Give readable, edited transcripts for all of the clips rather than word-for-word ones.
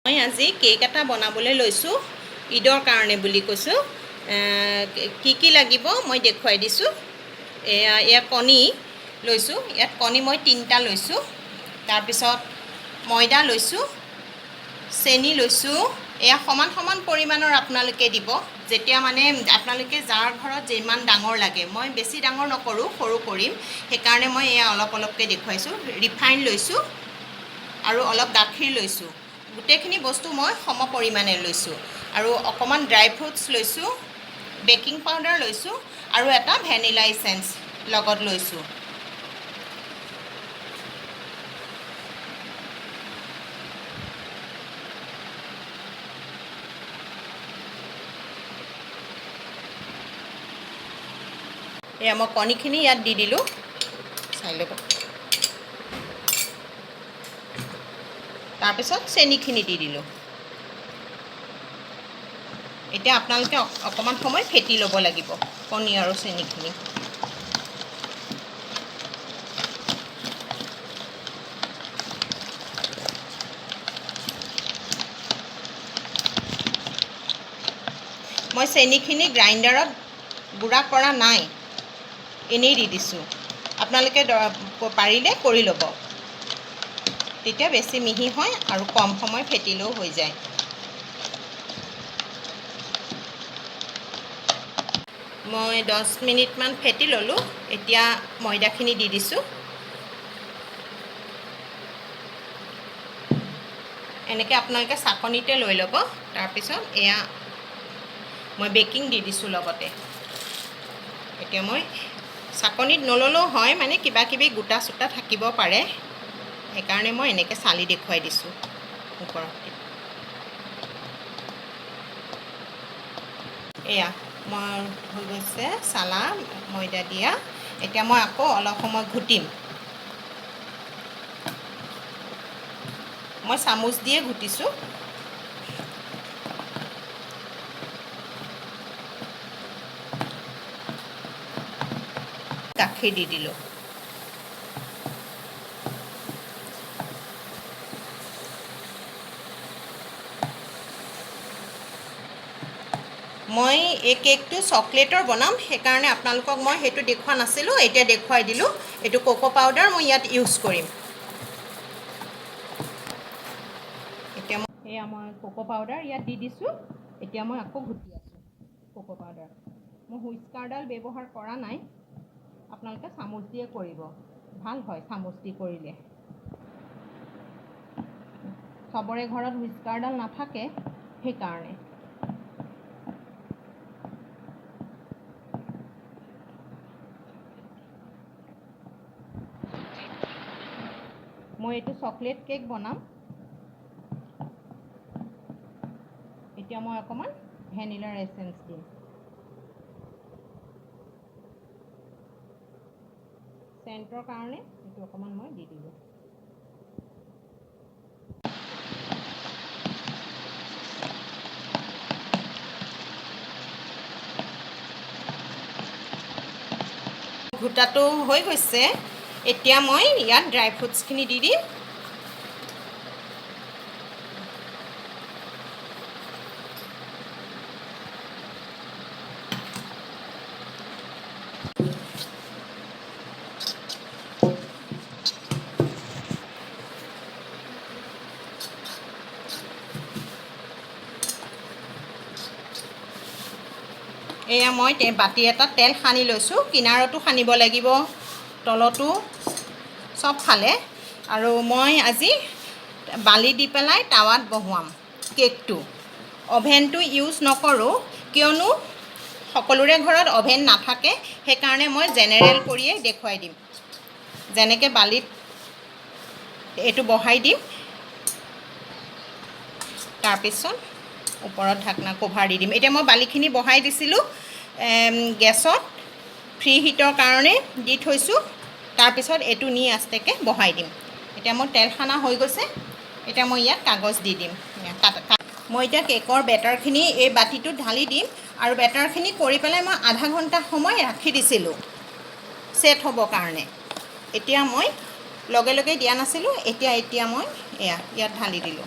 মই আজি কেক এটা বনাবলৈ লৈছোঁ, ঈদৰ কাৰণে বুলি কৈছোঁ। কি কি লাগিব মই দেখুৱাই দিছোঁ। এয়া এয়া কণী লৈছোঁ, ইয়াত কণী মই 3টা লৈছোঁ। তাৰপিছত ময়দা লৈছোঁ, চেনি লৈছোঁ। এয়া সমান সমান পৰিমাণৰ আপোনালোকে দিব, যেতিয়া মানে আপোনালোকে যাৰ ঘৰত যিমান ডাঙৰ লাগে। মই বেছি ডাঙৰ নকৰোঁ, সৰু কৰিম, সেইকাৰণে মই এয়া অলপ অলপকৈ দেখুৱাইছোঁ। ৰিফাইন লৈছোঁ আৰু অলপ গাখীৰ লৈছোঁ। গোটেইখিনি বস্তু মই সম পৰিমাণে লৈছোঁ। আৰু অকণমান ড্ৰাই ফ্ৰুটছ লৈছোঁ, বেকিং পাউডাৰ লৈছোঁ আৰু এটা ভেনিলা এচেঞ্চ লগত লৈছোঁ। এয়া মই কণীখিনি ইয়াত দি দিলোঁ, চাই ল'ব। তাৰপিছত চেনিখিনি দি দিলোঁ। এতিয়া আপোনালোকে অকণমান সময় ফেটি ল'ব লাগিব কণী আৰু চেনিখিনি। মই চেনিখিনি গ্ৰাইণ্ডাৰত গুড়া কৰা নাই, এনেই দি দিছোঁ। আপোনালোকে পাৰিলে কৰি ল'ব, তেতিয়া বেছি মিহি হয় আৰু কম সময় ফেটিলেও হৈ যায়। মই 10 মিনিটমান ফেটি ল'লোঁ। এতিয়া ময়দাখিনি দি দিছোঁ। এনেকৈ আপোনালোকে চাকনিতে লৈ ল'ব। তাৰপিছত এয়া মই বেকিং দি দিছোঁ লগতে। এতিয়া মই চাকনিত নল'লেও হয়, মানে কিবা কিবি গোটা চোটা থাকিব পাৰে, সেইকাৰণে মই এনেকৈ চালি দেখুৱাই দিছোঁ ওপৰত। এয়া মই হৈ গৈছে চালা ময়দা দিয়া। এতিয়া মই আকৌ অলপ সময় ঘুটিম। মই চামুচ দিয়ে ঘুটিছোঁ। গাখীৰ দি দিলোঁ। মই এই কেকটো চকলেটৰ বনাম, সেইকাৰণে আপোনালোকক মই সেইটো দেখুওৱা নাছিলোঁ, এতিয়া দেখুৱাই দিলোঁ। এইটো কোকো পাউডাৰ মই ইয়াত ইউজ কৰিম। এতিয়া মই এয়া মই কোকো পাউডাৰ ইয়াত দি দিছোঁ। এতিয়া মই আকৌ ঘুটি আছোঁ কোকো পাউডাৰ। মই হুইস্কাৰডাল ব্যৱহাৰ কৰা নাই, আপোনালোকে চামুচ দিয়ে কৰিব, ভাল হয় চামুচ দি কৰিলে। চবৰে ঘৰত হুইস্কাৰডাল নাথাকে, সেইকাৰণে। মই এইটো চকলেট কেক বনাম। এতিয়া মই অকণমান ভেনিলাৰ এচেঞ্চ দিম। চেণ্টৰ কাৰণে এইটো অকণমান মই দি দিলোঁ। ঘোটাটো হৈ গৈছে। এতিয়া মই ইয়াত ড্ৰাই ফ্ৰুটছখিনি দি দিম। এয়া মই বাতি এটাত তেল সানি লৈছোঁ। কিনাৰতো সানিব লাগিব, তলতো, চবফালে। আৰু মই আজি বালি দি পেলাই টাৱাত বহুৱাম কেকটো। অভেনটো ইউজ নকৰোঁ, কিয়নো সকলোৰে ঘৰত অভেন নাথাকে। সেইকাৰণে মই জেনেৰেল কৰিয়ে দেখুৱাই দিম। যেনেকৈ বালিত এইটো বহাই দিম, তাৰপিছত ওপৰত ঢাকনা কভাৰ দি দিম। এতিয়া মই বালিখিনি বহাই দিছিলোঁ গেছত, ফ্ৰী হিটৰ কাৰণে দি থৈছোঁ। তাৰপিছত এইটো নি আস্তেকৈ বহাই দিম। এতিয়া মোৰ তেল সানা হৈ গৈছে। এতিয়া মই ইয়াত কাগজ দি দিম। মই এতিয়া কেকৰ বেটাৰখিনি এই বাতিটোত ঢালি দিম। আৰু বেটাৰখিনি কৰি পেলাই মই আধা ঘণ্টা সময় ৰাখি দিছিলোঁ ছেট হ'বৰ কাৰণে। এতিয়া মই লগে লগে দিয়া নাছিলোঁ। এতিয়া মই এয়া ইয়াত ঢালি দিলোঁ।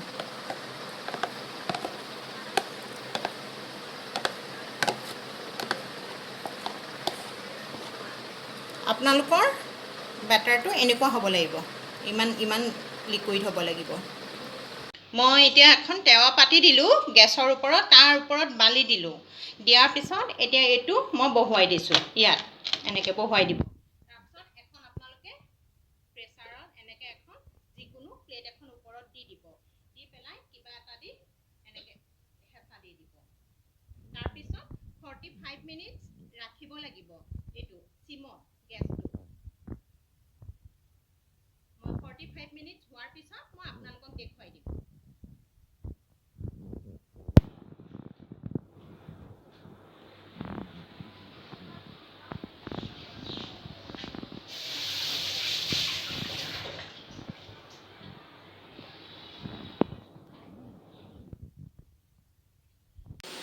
আপোনালোকৰ বেটাৰটো এনেকুৱা হ'ব লাগিব, ইমান ইমান লিকুইড হ'ব লাগিব। মই এতিয়া এখন টেৱা পাতি দিলোঁ গেছৰ ওপৰত, তাৰ ওপৰত বালি দিলোঁ। দিয়াৰ পিছত এতিয়া এইটো মই বহুৱাই দিছোঁ ইয়াত, এনেকৈ বহুৱাই দিব। তাৰপিছত এখন আপোনালোকে প্ৰেছাৰত এনেকৈ এখন যিকোনো প্লেট এখন ওপৰত দি দিব, দি পেলাই কিবা এটা দি এনেকৈ হেঁচা দি দিব। তাৰপিছত 45 মিনিটছ ৰাখিব লাগিব এইটো চিমত গেছটো। মই 45 মিনিটছ হোৱাৰ পিছত মই আপোনালোকক দেখুৱাই দিম।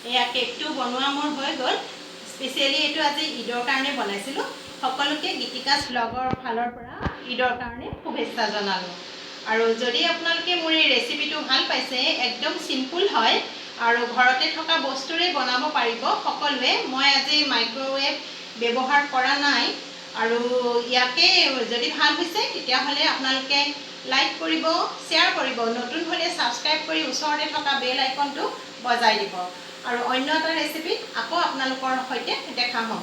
এয়া কেকটো বনোৱা মোৰ হৈ গ'ল। স্পেচিয়েলি এইটো আজি ঈদৰ কাৰণে বনাইছিলোঁ। সকলোকে গীতিকাছ ব্লগৰ ফালৰ পৰা ঈদৰ কাৰণে শুভেচ্ছা জনালোঁ। আৰু যদি আপোনালোকে মোৰ এই ৰেচিপিটো ভাল পাইছে, একদম চিম্পুল হয় আৰু ঘৰতে থকা বস্তুৰে বনাব পাৰিব সকলোৱে। মই আজি মাইক্ৰ'ৱেভ ব্যৱহাৰ কৰা নাই। আৰু ইয়াকে যদি ভাল হৈছে, তেতিয়াহ'লে আপোনালোকে লাইক কৰিব, শ্বেয়াৰ কৰিব, নতুন হ'লে ছাবস্ক্ৰাইব কৰি ওচৰতে থকা বেল আইকনটো বজাই দিব। আৰু অন্য এটা ৰেচিপিত আকৌ আপোনালোকৰ সৈতে দেখা হ'ম।